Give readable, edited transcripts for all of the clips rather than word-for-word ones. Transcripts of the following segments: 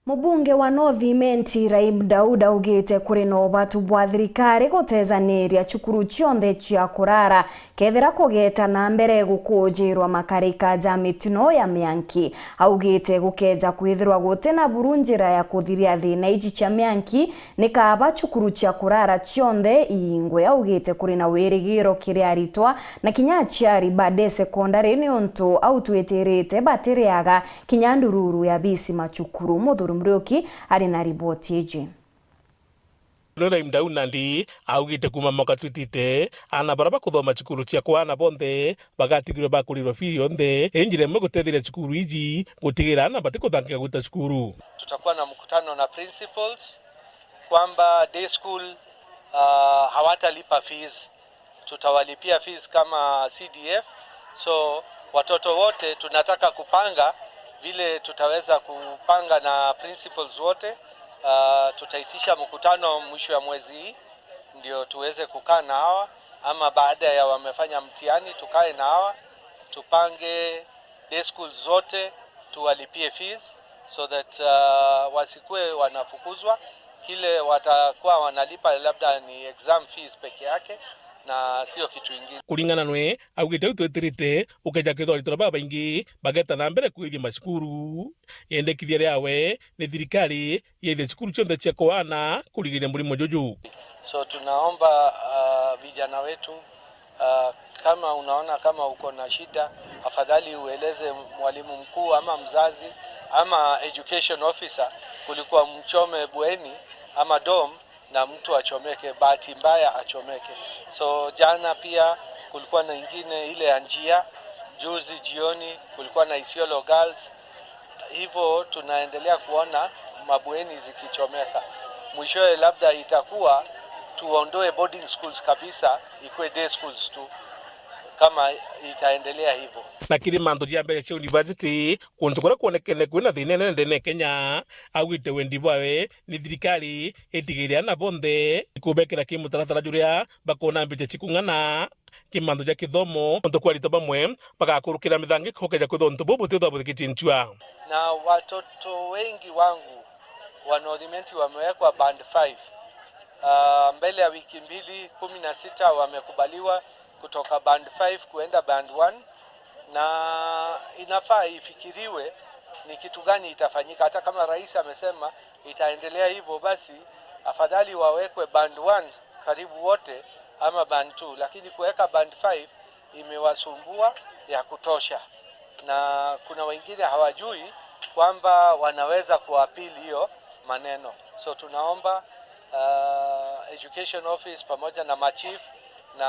Mubunge wa North Imenti Raim Daud augite kuri na ubatu bwa thirikari gutezaniria cukuru cionthe cia kurara kethira kugeta na mbere gukunjirwa makarika ja mitino ya mianki. Augite gukeja kwithirwa gutina buru njira ya kuthiria thina iji cia mianki ni kaba cukuru cia kurara cionthe iingwe. Augite kuri na wirigiro kiri aritwa na kinya aciari ba day secondary ni untu au twitirite batiriaga kinya ndururu ya bisi macukuru. Muthuri Muriuki ari na riboti iji. Raim Daud Nandi augite kuma mwaka twitite ana bara bakuthoma cukuru cia kwana bonthe bagatigirwe bakurirwa fee yonthe injira imwe gutetheria cukuru iji gutigira ana batikuthangika gwita cukuru. Tutakuwa na mkutano na principals kwamba day school hawatalipa fees, tutawalipia fees kama CDF. So watoto wote tunataka kupanga vile tutaweza kupanga na principals wote. Tutaitisha mkutano mwisho ya mwezi hii ndio tuweze kukaa na hawa, ama baada ya wamefanya mtihani tukae na hawa tupange day schools zote tuwalipie fees so that wasikuwe wanafukuzwa. Kile watakuwa wanalipa labda ni exam fees peke yake na sio kitu ingine. Kuringana nwe augite utwetirite ukeja kwithwa aritwa baba baingi bageta na mbere kwithia macukuru yendekithia riawe ni thirikari yethie cukuru cionthe cia kwana kurigiria murimo juju. So tunaomba vijana wetu, kama unaona kama uko na shida, afadhali ueleze mwalimu mkuu ama mzazi ama education officer kulikuwa mchome bweni ama dom na mtu achomeke, bahati mbaya achomeke. So jana pia kulikuwa na ingine ile ya njia, juzi jioni kulikuwa na Isiolo Girls. Hivyo tunaendelea kuona mabweni zikichomeka. Mwishowe labda itakuwa tuondoe boarding schools kabisa, ikuwe day schools tu kama itaendelea hivyo. Na kiri mantu jia mbeca cia university kundu kuria kuonekene kwina thina nene ndene Kenya augite wendi bwawe ni thirikari itigiire ana bonthe kubekera ki mutaratara juria bakona mbeca cikung'ana kimandu ja kithomo untu kwa arutwo bamwe bagakurukira mithangiko keja kwithwa untu bubu ti uthabuthikitinchua. Na watoto wengi wangu wa North Imenti wamewekwa band 5. Mbele ya wiki mbili 16 wamekubaliwa kutoka band 5 kuenda band 1, na inafaa ifikiriwe ni kitu gani itafanyika. Hata kama rais amesema itaendelea hivyo, basi afadhali wawekwe band 1 karibu wote ama band 2, lakini kuweka band 5 imewasumbua ya kutosha, na kuna wengine hawajui kwamba wanaweza kuapili hiyo maneno. So tunaomba education office pamoja na machief na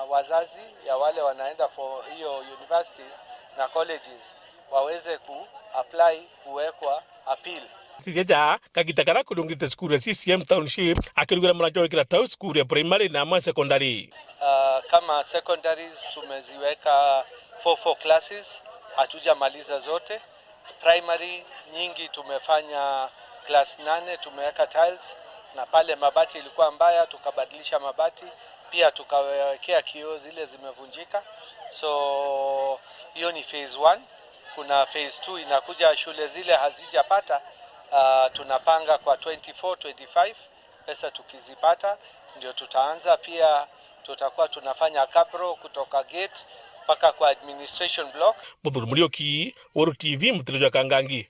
wazazi ya wale wanaenda for hiyo universities na colleges waweze ku apply kuwekwa appeal. Sisieja kagita karia kurungite cukuru ya CCM Township akirugura mũrango wikira tau cukuru ya primary na amwe secondary. Kama secondaries tumeziweka 4-4 classes, hatujamaliza zote. Primary nyingi tumefanya class 8, tumeweka tiles na pale mabati ilikuwa mbaya tukabadilisha mabati, pia tukawekea kioo zile zimevunjika. So hiyo ni phase 1. Kuna phase 2 inakuja, shule zile hazijapata, tunapanga kwa 24 25, pesa tukizipata ndio tutaanza. Pia tutakuwa tunafanya cabro kutoka gate mpaka kwa administration block. Muthuri Muriuki, Wuru TV, mutirio Kangangi.